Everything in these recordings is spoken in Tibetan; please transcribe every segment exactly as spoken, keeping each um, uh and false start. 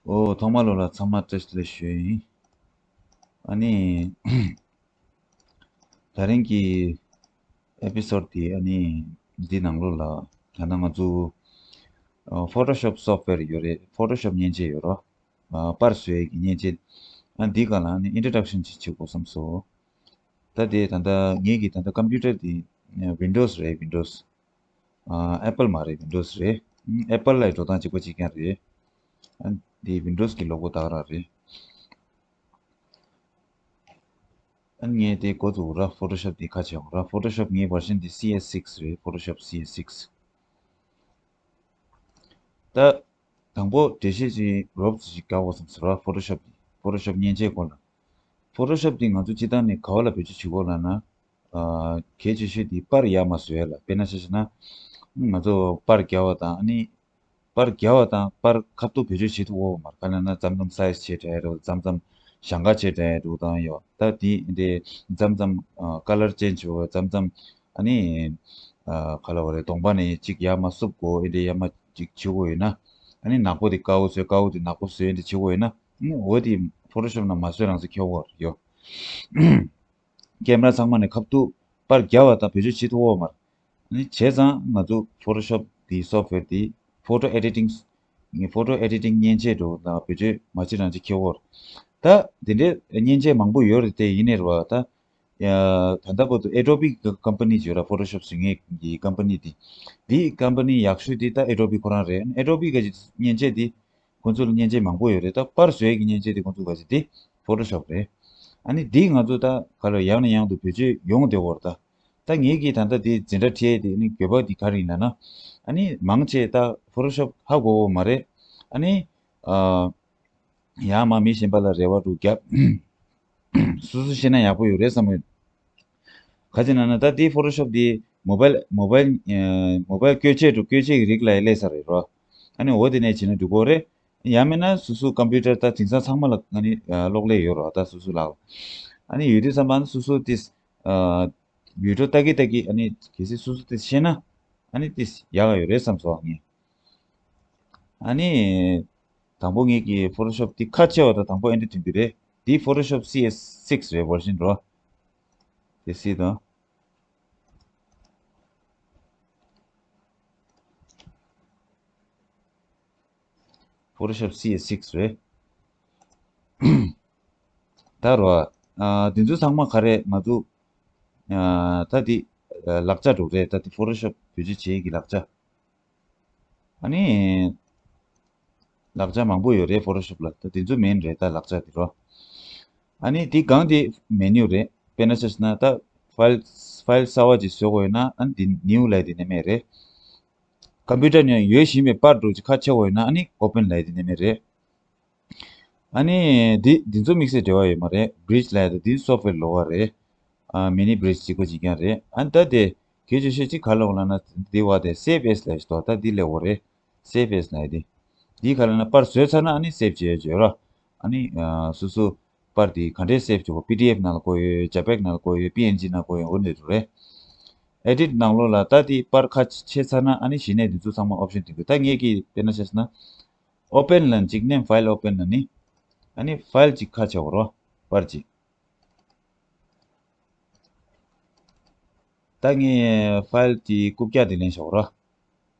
ཨོ། ཐོག་མ་ལོ་ལ་ཚང་མ་བཀྲ་ཤིས་བདེ་ལེགས་ཞུ་ཡིན། ཨ་ནི། ད་རིང་གི་ཨེ་པི་སོ་ཌི་དེ་ཨ་ནི་འདི་ནང་ལོགས་ལ་ད་ལྟ་ང་ཚོ་ཕོ་ཊོ་ཤོབ་སོབ་ཝེར་ཡོད་རེད། ཕོ་ཊོ་ཤོབ་མཉེན་ཆས་ཡོད་རོ། ཨ། པར་བཟོ་ཡས་ཀྱི་མཉེན་ཆས། ཨ། འདི་སྒང་ལ་ཨ་ནི་ཨིན་ཊྲོ་ཌག་ཤན་ཅིག་བྱེད་དགོས་བསམ་སོང་། ད་དེ་ད་ལྟ་ངེད་ཀྱི་ད་ལྟ་ཀམ་པུ་ཊར་དེ་ཝིན་ཌོ་སི་རེད། ཝིན་ཌོ་སི། ཨ། ཨེ་པལ་མ་རེད། ཝིན་ཌོ་སི་རེད། ཨེ་པལ་ལ་འགྲོ་སྟངས་གཅིག་པ་གཅིག་རྐྱང་རེད། ཨ། འདི་ཝིན་ཌོ་སི་གི་ལོ་གོ་དག་ར་རེད། ཨ། ངས་དེ་འགོ་འཛུགས་ར། ཕོ་ཊོ་ཤོབ་དེ་ཁ་ཕྱེ་འོང་ར། ཕོ་ཊོ་ཤོབ་ངའི་བར་ཤན་དེ་སི་ཨེས་སིགས་རེད། ཕོ་ཊོ་ཤོབ་སི་ཨེས་སིགས། ད་དང་པོ་འགྲེལ་བཤད་ཅིག་རོབ་ཙམ་ཞིག་རྒྱག་དགོས་བསམ་སོང་ར། ཕོ་ཊོ་ཤོབ་དེ། ཕོ་ཊོ་ཤོབ་མཉེན་ཆས་སྐོར་ལ། ཕོ་ཊོ་ཤོབ་དེ་ང་ཚོ་སྤྱིར་བཏང་ནས་ག་བ་ལ་བེད་སྤྱོད་བྱེད་དགོས་ལབ་ན། ཨ། གལ་ཆེ་ཤོས་དེ་པར་ཡར་མར་བཟོ་ཡས་ལ། དཔེར་ན་ཆ་བཞག་ན། ང་ཚོ་པར་རྒྱག་པ་དང་ཨ་ནི། པར་རྒྱག་པ་དང་པར་ཁ་ཐུག་བེད་སྤྱོད་བྱེད་ཐུབ་ཀྱི་ཡོད་མ་རེད། ག་ལབ་ན་མཚམས་མཚམས་སའི་ཛི་ཆེ་དྲགས་འདུག་མཚམས་མཚམས་ཞེང་ཁ་ཆེ་དྲགས་འདུག་དང་ཡོད། ད་དེ་འདི་མཚམས་མཚམས་ཨ་ཀ་ལར་ཅེན་ཇི་བྱེད་དགོས། མཚམས་མཚམས་ཨ་ནི་ཨ་ག་ལབ་དགོས་རེད། གདོང་པ་ནས་གཅིག་ཡར་མར་བསུབ་དགོས། འདི་འདྲ་ཡར་མར་གཅིག་བྱེད་དགོས་ཡོད་ན། ཨ་ནི་ནག་པོ་དེ་དཀར་པོ་བཟོས། དཀར་པོ་དེ་ནག་པོ་བཟོས། འདི་འདྲ་བྱེད་དགོས་ཡོད་ན། ཨ་ནི་འོ་དེ་ཕོ་ཊོ་ཤོབ་ནང་མ་བཟོས་རང་ཚོ་ཁྱེར་དགོས་ཡོད། ཀེམ་ར་ཚང་མ་ནས་ཁ་ཐུག་པར་རྒྱག་པ་དང་བེད་སྤྱོད་བྱེད་ཐུབ་ཀྱི་ཡོད་མ་རེད། ཨ་ནི་བྱས་ཙང་ང་ཚོ་ཕོ་ཊོ་ཤོབ་དེ་སོབ་ཝེར་དེ་ཕོ་ཊོ་ཨེ་ཌི་ཊིང་། ཕོ་ཊོ་ཨེ་ཌི་ཊིང་མཉེན་ཆས་འདྲ་བོ་དང་བེད་སྤྱོད་མ་བྱེད་རང་བྱེད་ཁྱེར་དགོས་རེད། ད་དེ་འདྲའི་མཉེན་ཆས་མང་པོ་ཡོད་རེད་དེ། ཡིན་ནའི་རེད་བ། ད་ཡ་ད་ལྟ་བར་དུ་ཨེ་ཌོ་བི་ཀམ་པ་ནི་ཅིག་ཡོད་ར། ཕོ་ཊོ་ཤོབ་བཟོ་མཁན་གྱི་ཀམ་པ་ནི་དེ། དེའི་ཀམ་པ་ནི་ཡག་ཤོས་དེ་ད་ཨེ་ཌོ་བི་ཁོ་རང་རེད། ཨེ་ཌོ་བི་གི་མཉེན་ཆས་དེ། ཁོང་ཚོ་ལ་མཉེན་ཆས་མང་པོ་ཡོད་རེད། ད་པར་བཟོ་ཡས་ཀྱི་མཉེན་ཆས་དེ་ཁོང་ཚོ་ག་ཅིག་དེ་ཕོ་ཊོ་ཤོབ་རེད། ཨ་ནི་འདི་ང་ཚོ་ད་ག་ལ་ཡང་ནས་ཡང་དུ་བེད་སྤྱོད་ཡོང་བསྡད་ཡོད་རེད་ད། ད་ངེད་ཀྱིས་ད་ལྟ་དེ་འཛིན་གྲྭ་ཁྲིད་ཡས་དེ་ནི་དགོས་པ་དེ་ག་རེ་ཡིན་ལབ་ན། ཨ་ནི་མང་ཆེ་ད་ཕོ་ཊོ་ཤོབ་ཧ་གོ་གི་མ་རེད། ཨ་ནི་ཨ་ཡང་མ་མི་གཞན་པ་ལ་རེ་བ་འདྲ་བོ་རྒྱབ། སོ་སོ་ཤེས་ན་ཡག་པོ་ཡོད་རེད་བསམ་གི་ཡོད། ག་ཅི་ལབ་ན་ད་དེ་ཕོ་ཊོ་ཤོབ་དེ་མོ་བཱའིལ་མོ་བཱའིལ་ཨ་མོ་བཱའིལ་བཀོལ་ཆས་འདྲ་བོ། བཀོལ་ཆས་ཀྱི་རིགས་ལ་ཡང་སླེབས་ཚར་རེད་རོ། ཨ་ནི་འོ་དེ་ནས་བྱས་ན་འགྲིག་གི་རེད། ཡང་མིན་ན་སོ་སོ་ཀམ་པུ་ཊར་ད་དེང་སང་ཚང་མ་ལ་ཨ་ནི་ཨ་གློག་ཀླད་ཡོད་རེད་བ། ད་སོ་སོ་ལག་ལ། ཨ་ནི་ཡོད་དུས་ཙམ་པ་ཨ་ནི་སོ་སོ་དེ་ཨ་བི་ཌི་ཡོ་ལྟ་གི་ལྟ་གི་ཨ་ནི་གལ་སྲིད་སོ་སོ་དེ་ཤེས་ན་ཨ་ནི་དེ་ཡག་ག་ཡོད་རེད་བསམ་སོང་ངས། ཨ་ནི་དང་པོ་ངེད་ཀྱི་ཕོ་ཊོ་ཤོབ་དེ་ཁ་ཕྱེ་བ་དང་དང་པོ་ཨེ་འདྲ་ཐོན་གྱི་རེད། དེ་ཕོ་ཊོ་ཤོབ་སི་ཨེས་སིགས་རེད། བར་ཤན་རོ། དེ་སྲིད་དང་། ཕོ་ཊོ་ཤོབ་སི་ཨེས་སིགས་རེད། ད་རོ། ཨ་དེ་ཚོ་ཚང་མ་ག་རེ་ང་ཚོ་ཨ་ད་དེ་ཨ་ལག་ཆ་འདྲ་བོ་རེད། ད་དེ་ཕོ་ཊོ་ཤོབ་བེད་སྤྱོད་བྱེད་ཀྱི་ལག་ཆ། ཨ་ནི་ལག་ཆ་མང་པོ་ཡོད་རེད་ཕོ་ཊོ་ཤོབ་ལ། ད་དེ་ཚོ་མེན་རེད་ད་ལག་ཆ་དེ་རོ། ཨ་ནི་དེ་སྒང་དེ་མེ་ནིའུ་རེད། དཔེར་ན་ཆ་བཞག་ན་ད་ཕའིལ་ཕའིལ་གསར་པ་ཅིག་བཟོ་དགོས་ཡོད་ན་ཨ་ནི་དེ་ནིའུ་ལབ་ཡས་དེ་ནས་མེད་རེད། ཀམ་པུ་ཊར་ནང་ཡོད་བཞིན་པའི་པར་འདྲ་བོ་ཅིག་ཁ་ཕྱེ་དགོས་ཡོད་ན་ཨ་ནི་ཨོ་པན་ལབ་ཡས་དེ་ནས་མེད་རེད། ཨ་ནི་འདི་འདི་ཚོ་དམིགས་བསལ་འབྲེལ་བ་ཡོད་མ་རེད། བྷི་རིཇ་ལབ་ཡ་དང་འདི་སོབ་ཝེར་ལོགས་ཀ་རེད། ཨ་མི་ནི་བྷི་རིཇ་གཅིག་པ་གཅིག་རྐྱང་རེད། ཨ་ནི་ད་དེ་གལ་ཆེ་ཤོས་གཅིག་ག་རེ་ལབ་དགོས་ལབ་ན་འདི་བ་དེ་སེབ་ཨེས་ལབ་ཡ་ཞིག་འདུག་ད་འདི་ལས་འོ་རེད། སེབ་ཨེས་ལབ་ཡ་དེ། འདི་ག་རེ་ལབ་ན་པར་བཟོས་ཚར་ན་ཨ་ནི་སེབ་བྱེད་ཡ་ཅིག་ཡོད་ར། ཨ་ནི་ཨ་སོ་སོ་པར་དེ་ག་འདྲས་སེབ་བྱེད་དགོས། པི་ཌི་ཨེཕ་ནང་ལ་བཀོད་ཡོད། ཇེ་པེག་ནང་ལ་བཀོད་ཡོད། པི་ཨེན་ཇི་ནང་བཀོད་ཡོད། འོ་འདི་འདྲ་རེད། ཨེ་ཌིཊ་ནང་ལོགས་ལ་ད་དེ་པར་ཁ་ཕྱེ་ཚར་ན་ཨ་ནི་གཞི་ནས་འདི་ཚོ་ཚང་མ་ཨོབ་ཤན་ཐོན་གྱི། ད་ངེད་ཀྱིས་དཔེར་ན་ཆ་བཞག་ན། ཨོ་པན་ལབ་ཅིག་ནེམ་ཕའིལ་ཨོ་པན་ལབ་ནི། ཨ་ནི་ཕའིལ་ཅིག་ཁ་ཕྱེ་དགོས་རོ། པར་ཅིག་ད་ངས་ཕའིལ་དེ་རྐུབ་བཀྱག་དེ་ལེན་ཤོག་རོ།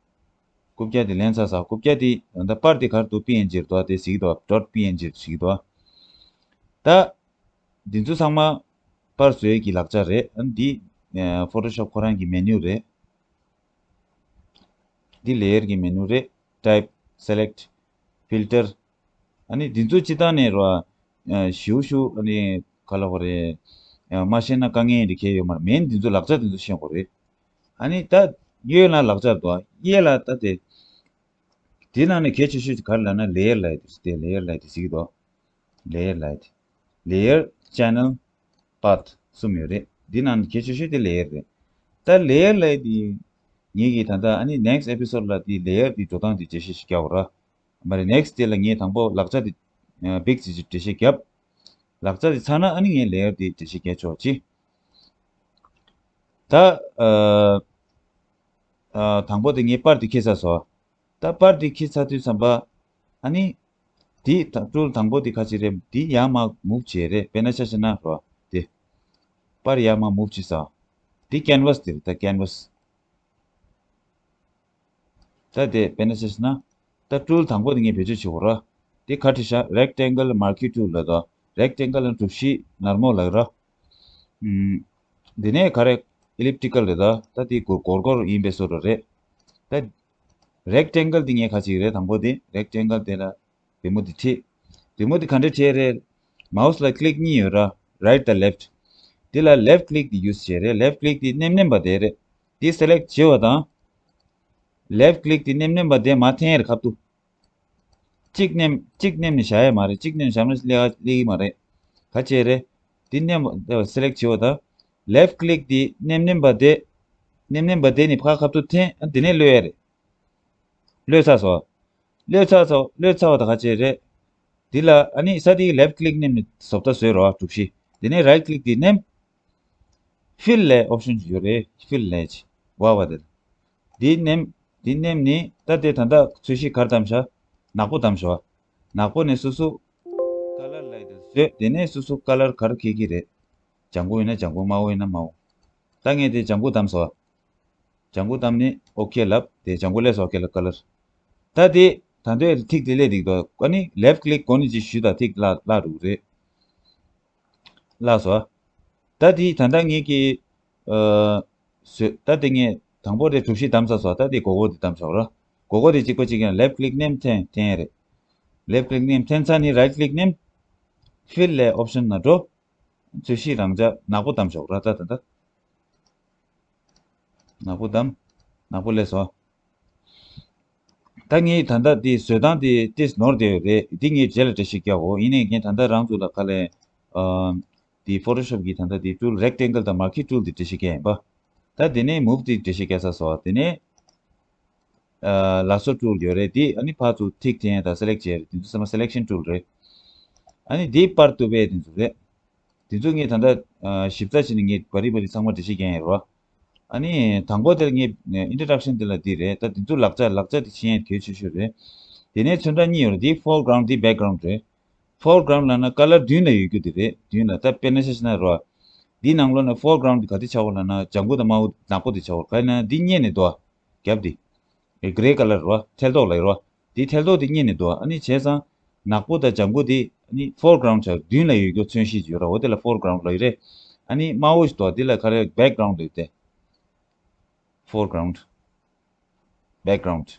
རྐུབ་བཀྱག་དེ་ལེན་ཚར་ས། རྐུབ་བཀྱག་དེ་ད་པར་དེ་ག་རེ་འདུག་པི་ཨེན་ཇི་རེད་དོ། དེ་ཞིག་དོ། ཌོཊ་པི་ཨེན་ཇི་ཞིག་དོ། ད་འདི་ཚོ་ཚང་མ་པར་བཟོ་ཡས་ཀྱི་ལག་ཆ་རེད། ཨ་ནི་འདི་ཕོ་ཊོ་ཤོབ་ཁོ་རང་གི་མེ་ནིའུ་རེད། འདི་ལེ་ཡར་གྱི་མེ་ནིའུ་རེད། ཊའིབ། སེ་ལེག་ཊི། ཕིལ་ཊར། ཨ་ནི་འདི་ཚོ་སྤྱིར་བཏང་ནས་རོ། ཨ་ཞིའུ་ཞིའུ་ཨ་ནི་ག་ལབ་དགོས་རེད། ཨ་མ་ཤེས་ན་དཀའ་ངལ་འདི་གས་ཡོད་མ་རེད། མེན་འདི་ཚོ་ལག་ཆ་འདི་ཚོ་ཤེས་དགོས་རེད། ཨ་ནི་ད་གཡས་ལ་ལག་ཆ་འདུག་གཡས་ལ་ད་དེ། དེ་ནང་ནས་གལ་ཆེ་ཤོས་ག་རེ་ལབ་ན་ལེ་ཡར་ལབ་ཡ་དེ་རེད། དེ་ལེ་ཡར་ལབ་ཡ་དེ་ཞིག་འདུག་ལེ་ཡར་ལབ་ཡ་དེ། ལེ་ཡར། ཅེ་ནལ། པཱཐ། གསུམ་ཡོད་རེད། འདི་ནང་གལ་ཆེ་ཤོས་དེ་ལེ་ཡར་རེད། ད་ལེ་ཡར་ལབ་ཡ་དེ་ངེད་ཀྱིས་ད་ལྟ་ཨ་ནི་ནེག་སི་ཊི་ཨེ་པི་སོ་ཌི་ལ་དེ་ལེ་ཡར་དེ་འགྲོ་སྟངས་དེ་འགྲེལ་བཤད་ཞིག་རྒྱག་དགོས་ར། མ་རེད། ནེག་སི་ཊི་དེ་ལ་ངས་དང་པོ་ལག་ཆ་དེ་ཨ་བིག་ཙམ་ཅིག་འགྲེལ་བཤད་རྒྱབ། ལག་ཆ་དེ་ཚར་ན་ཨ་ནི་ངས་ལེ་ཡར་དེ་འགྲེལ་བཤད་རྒྱག་ཆོག་ཅི། ད་ཨ་ཨ་དང་པོ་དེ་ངས་པར་དེ་འཁྱེར་ཚར་སོང་། ད་པར་དེ་འཁྱེར་ཚར་དུས་ཙམ་པ། ཨ་ནི། དེ་ད་ཊུལ་དང་པོ་དེ་ཁ་ཅིག་རེད། དེ་ཡར་མར་མུབ་བྱས་རེད། དཔེར་ན་ཆ་བཞག་ན་རོ། དེ་པར་ཡར་མར་མུབ་བྱས་ས། དེ་ཀེན་ཝས་དེ་རེད། ད་ཀེན་ཝས། ད་དེ་དཔེར་ན་ཆ་བཞག་ན། ད་ཊུལ་དང་པོ་དེ་ངས་བེད་སྤྱོད་བྱེད་དགོས་ར། དེ་ཁ་བྲིས་ཤག་རེག་ཊེང་གལ་མར་ཀི་ཊུལ་ལབ་དོ། རེག་ཊེང་གལ་ལ་གྲུ་བཞི་ནར་མོ་ལབ་ར། ཨུམ། དེ་ནས་ག་རེ། ཨི་ལིབ་ཊི་ཀལ་རེད་ད། ད་དེ་སྒོར་སྒོར་སྒོར་ཡིན་པའི་བཟོ་འདྲ་རེད། ད་རེག་ཊེང་གལ་དེ་ངས་ཁ་ཅིག་རེད། དང་པོ་དེ་རེག་ཊེང་གལ་དེ་ལ་རི་མོ་དེ་བྲིས། རི་མོ་དེ་ག་འདྲ་བྲིས་རེད། མའོ་སི་ལ་ཀི་ལིག་གཉིས་ཡོད་ར། རའིཊ་དང་ལེཕཊ། དེ་ལ་ལེཕཊ་ཀི་ལིག་དེ་ཡུ་སི་བྱས་རེད། ལེཕཊ་ཀི་ལིག་དེ་མནེམ་མནེམ་པ་དེ་རེད། དེ་སེ་ལེག་བྱས་པ་དང་། ལེཕཊ་ཀི་ལིག་དེ་མནེམ་མནེམ་པ་དེ་མར་འཐེན་ཡས་རེད། ཁ་ཐུག་གཅིག་མནེམ་གཅིག་མནེམ་ནས་བཞག་ཡས་མ་རེད། གཅིག་མནེམ་བཞག་ན་སླེབས་སླེབས་ཀྱི་མ་རེད། ག་བྱས་རེད། དེ་མནེམ་པ་སེ་ལེག་བྱས་པ་དང་། ལེཕཊ་ཀི་ལིག་དེ་མནེམ་མནེམ་པ་དེ། མནེམ་མནེམ་པ་དེ་ནས་ཕར་ཁ་ཐུག་འཐེན། ཨ་དེ་ནས་གློད་ཡས་རེད། གློད་ཚར་སོང་། གློད་ཚར་སོང་། གློད་ཚར་བ་དང་ག་བྱས་རེད། འདི་ལ་ཨ་ནི་ས་དེའི་ལེཕཊ་ཀི་ལིག་མནེམ་ནས་བཟོ་ལྟ་བཟོས་རོགས། གྲུ་བཞི། དེ་ནས་རའིཊ་ཀི་ལིག་དེ་མནེམ། ཕིལ་ལབ་ཨོབ་ཤན་ཞིག་ཡོད་རེད། ཕིལ་ལབ་ཅིག་བ་བ་དེ། འདི་མནེམ། འདི་མནེམ་ནི་ད་དེ་ད་ལྟ་ཚོས་གཞི་ག་རེ་བདམས་ཤག་ནག་པོ་བདམས་ཤག་ནག་པོ་ནས་སོ་སོ་ཀ་ལར་ལབ་དེ་བཟོས། དེ་ནས་སོ་སོ་ཀ་ལར་ག་རེ་འཁྱེར་གྱི་རེད། ལྗང་གུ་ཡིན་ན་ལྗང་གུ། དམར་པོ་ཡིན་ན་དམར་པོ། ད་ངས་དེ་ལྗང་གུ་བདམས་སོང་། ལྗང་གུ་བདམས་ནས་ཨོ་ཁེ་ལབ། དེ་ལྗང་གུ་སླེབས་སོང་། ཨོ་ཁེ་ལབ། ཀ་ལར། ད་དེ་ད་དུང་ཐིག་དེ་སླེབས་འདུག་དོ། ཨ་ནི་ལེཕཊ་ཀི་ལིག་གོ་ནས་ཅིག་ཞུས་དང་ཐིག་བརླག་བརླག་འགྲོ་གི་རེད། བརླག་སོང་། ད་དེ་ད་ལྟ་ངེད་ཀྱིས་ཨ་བཟོས། ད་དེ་ངས་དང་པོ་དེ་གྲུ་བཞི་བདམས་ཚར་སོང་། ད་དེ་སྒོར་སྒོར་དེ་བདམས་ཆོག་ར། སྒོར་སྒོར་དེ་གཅིག་པ་གཅིག་རྐྱང་ལེཕཊ་ཀི་ལིག་མནེམ་འཐེན་འཐེན་ཡས་རེད། ལེཕཊ་ཀི་ལིག་མནེམ་འཐེན་ཚར་ནས་རའིཊ་ཀི་ལིག་མནེམ། ཕིལ་ལབ་ཨོབ་ཤན་ནང་འགྲོ། ཚོས་གཞི་རང་འཇགས་ནག་པོ་བདམས་ཆོག་ར། ད་ད་ད། ནག་པོ་བདམས། ནག་པོ་སླེབས་སོང་། ད་ངས་ད་ལྟ་འདི་བཟོ་སྟངས་དེ་ཏོག་ཙམ་ནོར་བསྡད་ཡོད་རེད། འདི་ངས་རྗེས་ལ་འགྲེལ་བཤད་རྒྱག་གོ། ཡིན་ནའི་ངས་ད་ལྟ་རང་ཚོ་ལ་ག་ལས། ཨ། འདི་ཕོ་ཊོ་ཤོབ་གི་ད་ལྟ་འདི་ཊུལ་རེག་ཊེང་གལ་དང་མར་ཀི་ཊུལ་འདི་འགྲེལ་བཤད་རྒྱག་ཡིན་པ། ད་དེ་ནས་མུབ་འདི་འགྲེལ་བཤད་རྒྱག་ཚར་སོང་། དེ་ནས་ཨ་ལ་སོ་ཊུལ་ཡོད་རེད། འདི་ཨ་ནི་ཕར་ཚུར་ཐིག་འཐེན་དང་སེ་ལེག་བྱས་རེད། འདི་ཚོ་ཚང་མ་སེ་ལེག་ཤན་ཊུལ་རེད། ཨ་ནི་འདི་པར་གཏུབ་པའི་འདི་ཚོ་རེད། དེ་ཚོ་ངས་ད་ལྟ་ཨ་ཞིབ་ཚགས་བྱས་ནས་ངས་བ་རི་བ་རི་ཚང་མ་འགྲེལ་བཤད་རྒྱག་ཡིན་རོ། ཨ་ནི་དང་པོ་དེར་ངས་ཨིན་ཊྲོ་ཌག་ཤན་དེ་ལ་འདི་རེད། ད་དེ་ཚོ་ལག་ཆ་ལག་ཆ་དེ་ཤེས་ཡས་གལ་ཆེ་ཤོས་རེད། དེ་ནས་ཚོན་ཁྲ་གཉིས་ཡོད་རེད། འདི་ཕོར་གྷ་རའུན་ཌི་འདི་བེག་གྷ་རའུན་ཌི་རེད། ཕོར་གྷ་རའུན་ཌི་ལབ་ན་ཀ་ལར་མདུན་ལ་ཡོད་རྒྱུ་དེ་རེད། མདུན་ལ། ད་དཔེར་ན་ཆ་བཞག་ན་རོ། འདི་ནང་ལོགས་ནས་ཕོར་གྷ་རའུན་ཌི་ག་དེ་ཆགས་ཡོད་ལབ་ན་ལྗང་གུ་དང་དམར་པོ་ནག་པོ་དེ་ཆགས་ཡོད། ག་ཡིན་ན་འདི་སྔོན་ནས་འདུག་ཨ། རྒྱབ་འདི། ཨེ་གྷི་རེ་ཀ་ལར་རོ། ཐལ་མདོག་ལབ་ཡོད་རོ། དེ་ཐལ་མདོག་དེ་སྔོན་ནས་འདུག་ཨ་ནི་བྱས་ཙང་ནག་པོ་དང་ལྗང་གུ་དེ་ཨ་ནི་ཕོར་གྷ་རའུན་ཌི་ཆགས། མདུན་ལ་ཡོད་རྒྱུ་མཚོན་བྱེད་ཡོད་ར། འོ་དེ་ལ་ཕོར་གྷ་རའུན་ཌི་ལབ་ཡོད་རེད། ཨ་ནི་དམར་པོ་ཞིག་འདུག་དེ་ལ་ག་རེ་བེག་གྷ་རའུན་ཌི་ལབ་ཡོད་དེ། ཕོར་གྷ་རའུན་ཌི། བེག་གྷ་རའུན་ཌི།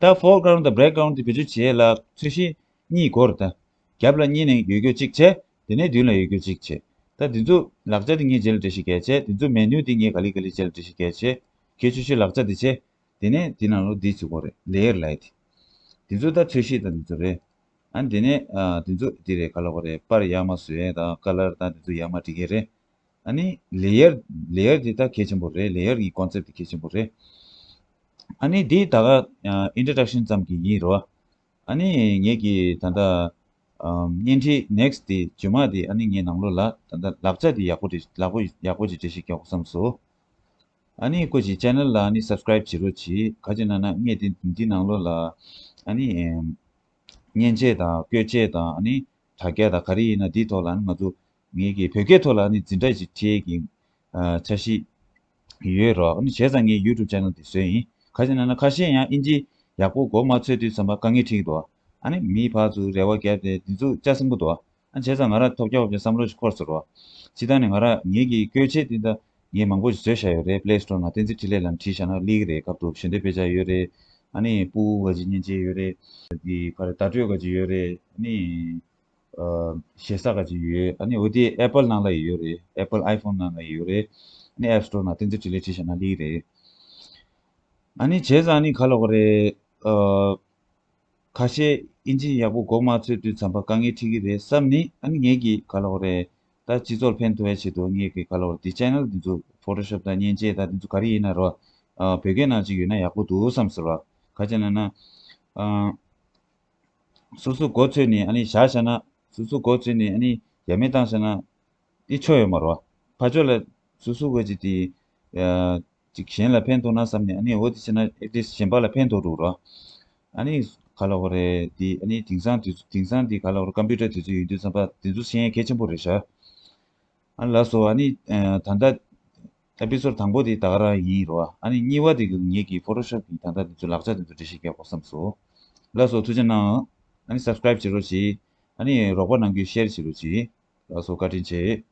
ད་ཕོར་གྷ་རའུན་ཌི་དང་བེག་གྷ་རའུན་ཌི་དེ་བེད་སྤྱོད་བྱེད་ཡས་ལ་ཚོས་གཞི་གཉིས་དགོས་རེད་ད། རྒྱབ་ལ་གཉིས་ནས་ཡོད་རྒྱུ་གཅིག་བྱས། དེ་ནས་མདུན་ལ་ཡོད་རྒྱུ་གཅིག་བྱས། ད་དེ་ཚོ་ལག་ཆ་དེ་ངས་རྗེས་ལ་འགྲེལ་བཤད་རྒྱག་བྱས། དེ་ཚོ་མེ་ནུ་དེ་ངས་ག་ལེ་ག་ལེ་རྗེས་ལ་འགྲེལ་བཤད་རྒྱག་བྱས། གལ་ཆེ་ཤོས་ལག་ཆ་དེ་བྱས། དེ་ནས་དེ་ནང་ལོགས་འདི་བྱེད་དགོས་རེད། ལེ་ཡར་ལབ་ཡས་དེ། དེ་ཚོ་ད་ཚོས་གཞི་དང་དེ་ཚོ་རེད། ཨ་ནི་དེ་ནས་ཨ་དེ་ཚོ་འདི་རེད། ག་ལབ་དགོས་རེད། པར་ཡར་མར་བཟོ་ཡས་དང་ཀ་ལར་དང་དེ་ཚོ་ཡར་མར་འབྲི་གི་རེད། ཨ་ནི་ལེ་ཡར། ལེ་ཡར་དེ་ད་གལ་ཆེན་པོ་རེད། ལེ་ཡར་གི་ཀོན་སེབ་དེ་གལ་ཆེན་པོ་རེད། ཨ་ནི་འདི་ད་ག་ཨ་ཨིན་ཊྲོ་ཌག་ཤན་ཙམ་གྱི་ཡིན་རོ། ཨ་ནི་ངེད་ཀྱི་ད་ལྟ་ཨམ་བརྙན་འཕྲིན་ནེག་སི་ཊི་དེ་རྗེས་མ་དེ་ཨ་ནི་ངའི་ནང་ལོགས་ལ་ད་ལྟ་ལག་ཆ་དེ་ཡག་པོ་རེད། ལག་པོ་ཡག་པོ་ཅིག་འགྲེལ་བཤད་རྒྱག་དགོས་བསམ་སོང་། ཨ་ནི་སྐུ་མཁྱེན་ཅེ་ནལ་ལ་ཨ་ནི་སབ་སི་ཀ་རེབ་བྱེད་རོགས་གྱིས། ག་ཅི་ན་ན་ངས་དེ་འདི་ནང་ལོགས་ལ་ཨ་ནི་ཨམ་མཉེན་ཆས་དང་བཀོལ་ཆས་དང་ཨ་ནི་དྲ་རྒྱ་དང་ག་རེ་ཡིན་ན་འདིའི་ཐོག་ལ་ཨ་ནི་ང་ཚོ་ངེད་ཀྱི་བོད་སྐད་ཐོག་ལ་ཨ་ནི་འཛིན་གྲྭ་ཞིག་ཁྲིད་ཀྱི་ཨ་འཆར་གཞི་ཡོད་རོགས། ཨ་ནི་བྱས་ཙང་ངས་ཡུ་ཊུབ་ཅེ་ནལ་འདི་བཟོས་ཡིན། ག་ཅི་ན་ན་ཁ་ཤས་ཡང་ཨིན་ཇི་ཡག་པོ་མགོ་མ་ཚོས་དུས་ཙམ་པ་དཀའ་ངལ་འཕྲད་ཀྱི་འདུག་ཨ་ནི་མིའི་ཕར་ཚུར་རེ་བ་བརྒྱབ་སྟེ་འདི་ཚོ་ལྕགས་སྲིན་པོ་འདུག་ཨ་ནི་བྱས་ཙང་ང་རང་ཐོབ་རྒྱག་བབ་ཀྱི་བསམ་བློ་ཞིག་འཁོར་སོང་རོགས། སྤྱིར་བཏང་ནས་ང་རང་ངེད་ཀྱི་བཀོལ་ཆས་འདི་འདྲ་ངས་མང་པོ་ཞིག་བཟོས་བཞག་ཡོད་རེད། པི་ལེ་སི་ཊོར་ནང་བསྟན་འཛིན་འཕྲིན་ལས་ལབ་བྲིས་བཞག་ན་སླེབས་ཀྱི་རེད། སྐབས་ཐོག་ཞལ་འདོན་དཔེ་ཆ་ཡོད་རེད། ཨ་ནི་ཕྲུ་གུ་ག་ཅིག་མཉེན་ཆས་ཡོད་རེད། འདི་ག་རེ་བརྡ་སྤྲོད་ག་ཅིག་ཡོད་རེད། ཨ་ནི་ཨ་ཞེ་ས་ག་ཅིག་ཡོད། ཨ་ནི་འོ་དེ་ཨེ་པལ་ནང་ལ་ཡོད་རེད། ཨེ་པལ་ཨའི་ཕོན་ནང་ལ་ཡོད་རེད། ཨ་ནི་ཨེབ་སི་ཊོར་ནང་བསྟན་འཛིན་འཕྲིན་ལས་བྲིས་བཞག་ན་སླེབས་ཀྱི་རེད། ཨ་ནི་བྱས་ཙང་ཨ་ནི་ག་ལབ་དགོས་རེད། ཨ། ཁ་ཤས་ཨིན་ཇི་ཡག་པོ་མགོ་མ་ཚོས་དུས་ཙམ་པ་དཀའ་ངལ་འཕྲད་ཀྱི་རེད་བསམ་ནས། ཨ་ནི་ངེད་ཀྱིས་ག་ལབ་དགོས་རེད། ད་སྤྱི་ཚོགས་ལ་ཕན་ཐོགས་ཡ་ཆེད་དུ་ངེད་ཀྱིས་ག་ལབ་དགོས་རེད། འདི་ཅེ་ནལ་འདི་ཚོ་ཕོ་ཊོ་ཤོབ་དང་མཉེན་ཆས་དང་འདི་ཚོ་ག་རེ་ཡིན་ན་རོ། ཨ་བོད་སྐད་ནང་གཅིག་ཡོད་ན་ཡག་པོ་འདུག་བསམ་སོང་ར། ག་ཅི་ན་ན། ཨ་སོ་སོ་མགོ་ཚོས་ནས་ཨ་ནི་བཞག་བཞག་ན། སོ་སོ་མགོ་ཚོས་ནས་ཨ་ནི་ཡ་མེད་བཏང་བཞག་ན། འདི་ཆོ་ཡོད་མ་རོ། ཕར་ཕྱོགས་ལ་སོ་སོ་ག་ཅིག་དེ་ཨ་ཅིག་གཞན་ལ་ཕན་ཐོགས་ན་བསམ་ནས། ཨ་ནི་འོ་དེ་བྱས་ན་ཨེ་ཊི་ལིསཊ་གཞན་པ་ལ་ཕན་ཐོགས་འགྲོ་རོ། ཨ་ནི་ ག་ལ་བ་རེད་འདི། ཨ་ནི་དེང་སང་དུས་དེང་སང་འདི་ག་ལ་བ་རེད། ཀམ་པུ་ཊར་དུས་ཚོད་ཡོད་དུས་ཙམ་པ་དེ་ཚོ་ཤེས་ཡ་གལ་ཆེན་པོ་རེད་ཤག་ཨ་ལགས་སོ། ཨ་ནི་ཨ་ད་ལྟ་ཨེ་པི་སོ་ཌི་དང་པོ་དེ་ད་ག་རང་ཡིན་རོ། ཨ་ནི་གཉིས་པ་དེ་གི་ངེད་ཀྱི་ཕོ་ཊོ་ཤོབ་གི་ད་ལྟ་དེ་ཚོ་ལག་ཆ་དེ་ཚོ་འགྲེལ་བཤད་རྒྱག་དགོས་བསམ་སོང་། ལགས་སོ། ཐུགས་རྗེ་གནང་། ཨ་ནི་སབ་སི་ཀ་རེབ་བྱེད་རོགས་གྱིས། ཨ་ནི་རོགས་པ་གནང་རྒྱུ་ཤེར་བྱེད་རོགས་གྱིས། ལགས་སོ། བཀའ་དྲིན་ཆེ།